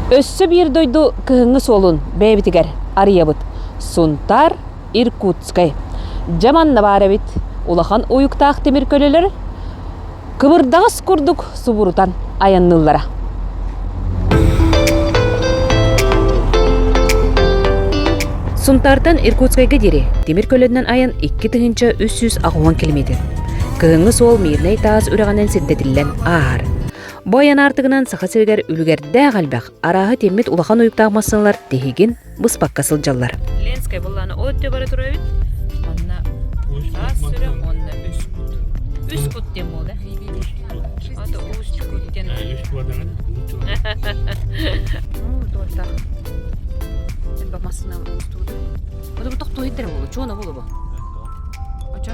Өссө биир дойду кыһыҥҥы суолун бэйэбитигэр арыйабыт. Сунтаар, Иркутскай. Дьэ манна баар эбит. Улахан уйуктаах тимир көлөлөр кыбырдаҕас курдук субурутан айанныыллара. Сунтаартан Иркутскайга диэри тимир көлөннөн айан 2380 километр. Кыһыҥҥы суол Мирнэй таас үрэҕинэн сирдэтиллэн ааһар. Бу айан аартыгынан Саха сиригэр үлүгэрдээх элбэх, арааһы тиммит улахан уйуктаах массыыналар тиһигин быспакка сылдьаллар. Ленскэй буллааны ол өттө бара турар эбит. Манна таас сүрэх уонна үс кут. Үс кут диэн буолда. Ата үс кут диэн. Үс кут Ну, туортах. Элбэх массыына устубут. Ото бу тохтуу иттер буолу, чуона буолу бу. Очо?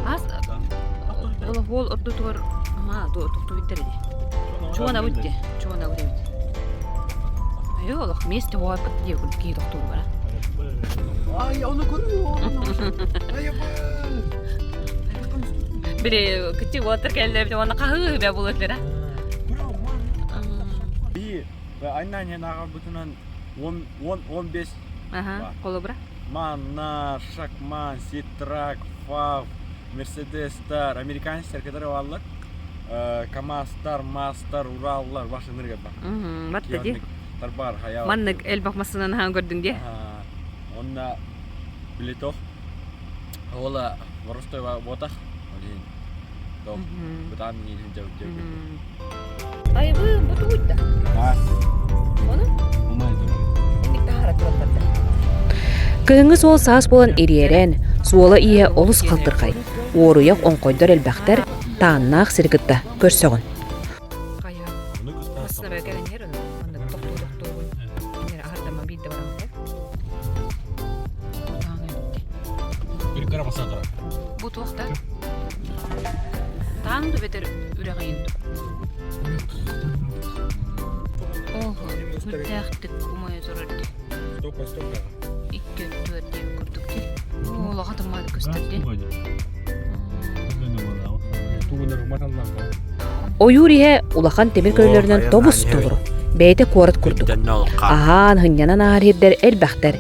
Ас ол ордутугар ама тохтуу иттер иди. Чуонабыт дии, чуонабыт эбит. Айыы олох миэстэ уһааппыт дии киһи тохтуур бара. Ай, ону көрүө. Били кыччык уолаттар кэллэр уонна хаһыы үбэ буолутлара. И айнан ааҕарбытынан 10 15 Аха, холобура. Манна, Шакман, Ситрак, Фав, Мерседестар, американецтар которые бааллар. КамАЗтар, МАЗтар, Ураллар башынырга бар. Батта ди. Тарбар хаял. Маннык элбэх массынан хаан көрдүң ди. Онна билетох. Ола воростой ботах. Олин. Тох. Бытаан нин жау жау. Айбы бу тугуйда. Аас. Ону? Кыһыҥҥы суол саас буолан ириэрэн, суола-ииһэ олус халтырхай, уоруйах оҥхойдор элбэхтэр, тааннаах сири кытта көрсөҕүн. Бу туох да? Таан бэтэр үрэҕийин Ох, сүрдээхтик умайа турар дии. Икки өттүгэр диэн курдук дии. Улахан тыммаады көстөр дии. Ойуур иһэ улахан тимир көлөлөрүнэн тобус толору, бэйэтэ куорат курдук. Аһаан, сынньанан ааһар сирдэр элбэхтэр.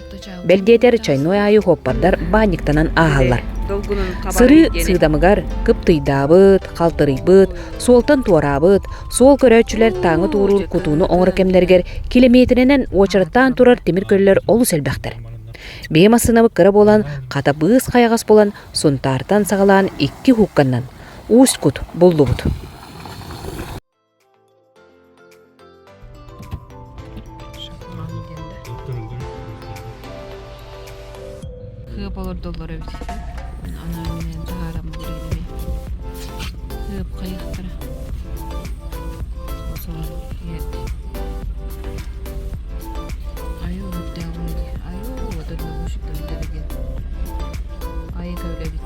Бэл диэтэр чайной аайы хуоппардар баанньыктанан ааһаллар. Сырыы сыыдамыгар кыптыйдаабыт, халтарыйбыт, суолтан туораабыт, суол көрөөччүлэр тааҥы туоруур кутууну оҥоро кэмнэригэр килэмиэтиринэн уочараттаан турар тимир көлөлөр олус элбэхтэр. Биһи массыынабыт кыра буолан, хата быыс хайаҕас буолан, Сунтаартан саҕалаан икки уһукканнан Усть-Кут буллубут. Хыап олордоллор эбит. Анаан таһааран булар Хыап хайахтара. Айуу Айуу Айы көлөбүт.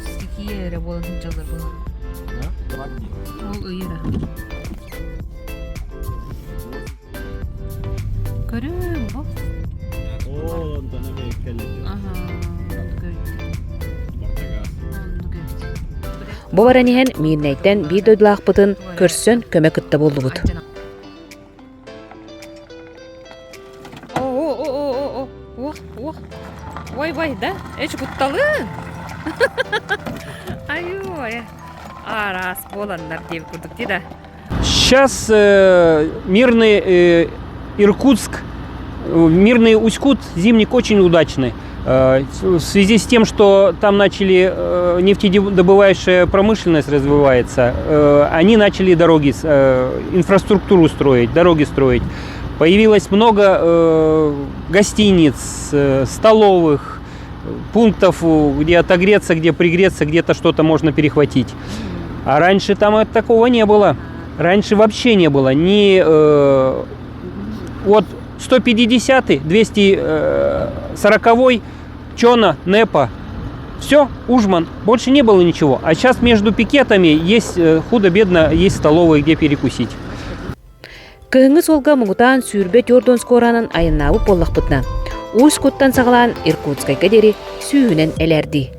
Стихия эрэ буолан сылдьаллар буолар. Ол ыйыра. Көрүм бу. Бу баран иһэн Миирнэйтэн биир дойдулаахпытын көрсөн көмө кытта буоллубут. О, о, о, Ой, ой, да? Эч кутталын. Ай-ой. Араас буоланнар диэбит курдук дии да. Сейчас э, мирный э, Иркутск, э, мирный Усть-Кут, зимник очень удачный. Э, в связи с тем, что там начали э, нефтедобывающая промышленность развивается, э, они начали дороги, инфраструктуру строить, дороги строить. Появилось много гостиниц, столовых, пунктов, где отогреться, где пригреться, где-то что-то можно перехватить. А раньше там такого не было. Раньше вообще не было ни э, вот 150 240 Чона, Непа, все, Ужман, больше не было ничего. А сейчас между пикетами есть э, худо-бедно есть столовые, где перекусить. Кыһыҥҥы суолга муҥутаан 24 скоранан айаннаабыт буоллахпытына, Усть-Куттан саҕалаан Иркутскайга диэри сүүһүнэн элээрдии.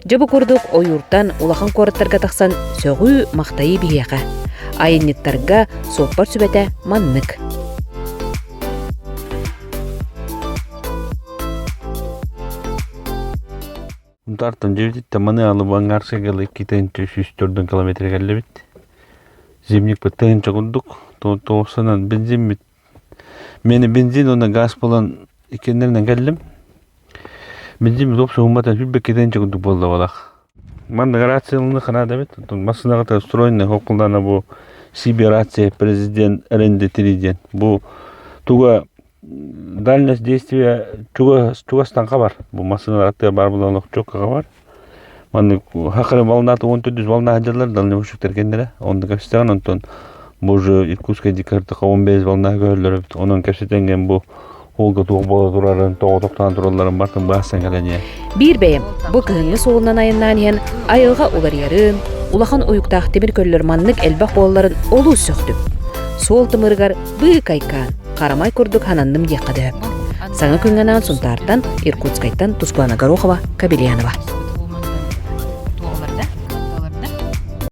Дьэ бу курдук ойууртан улахан куораттарга тахсан сөҕүү-махтайыы биһиэхэ. Айанньыттарга суоппар сүбэтэ маннык. Унтаартан дьиэбититтэн маны Алыбангарскай 2 304 километр кэллибит. Зимникпыт тыһыынча курдук. Тоҕусанан бензиммит. Мени бензин уонна газ булан иккиэннэринэн кэллим. Бензин общий сүүрбэккэ тыһыынча курдук буолла буолах. Маннык рациялыны ханаада эбит. Массыынаҕа устроенный хоккулдаана бу CB рация президент РНД 3 диэн. Бу туга дальность действия чугастан хабар. Бу массыыналар аттыгар баар буолан олох чуокка хабар. Маннык хакыры волната 14 волна сылдьаллар дальнобойщиктар кэннэрэ. Онно кэпсэтэҕин онтон бу уже Иркутскай дикартаха 15 волна көһөллөр эбит. Онон кэпсэтэн бу Холга туох буола турарын, тоҕо тохтоон туралларын бартын баасан кэлэн иһэ. Биир бэйэм бу кыһыҥҥы суолунан айаннаан иһэн айылҕа уларыйарын, улахан уйуктаах тимир көллөр маннык элбэх буолалларын олус сөхтүм. Суол тымырыгар быыкайкаан, харамай курдук хананным диэххэ да сөп. Саҥа күҥҥэ анаан Сунтаартан, Иркутскайтан Тускулана Горохова, Кабельянова.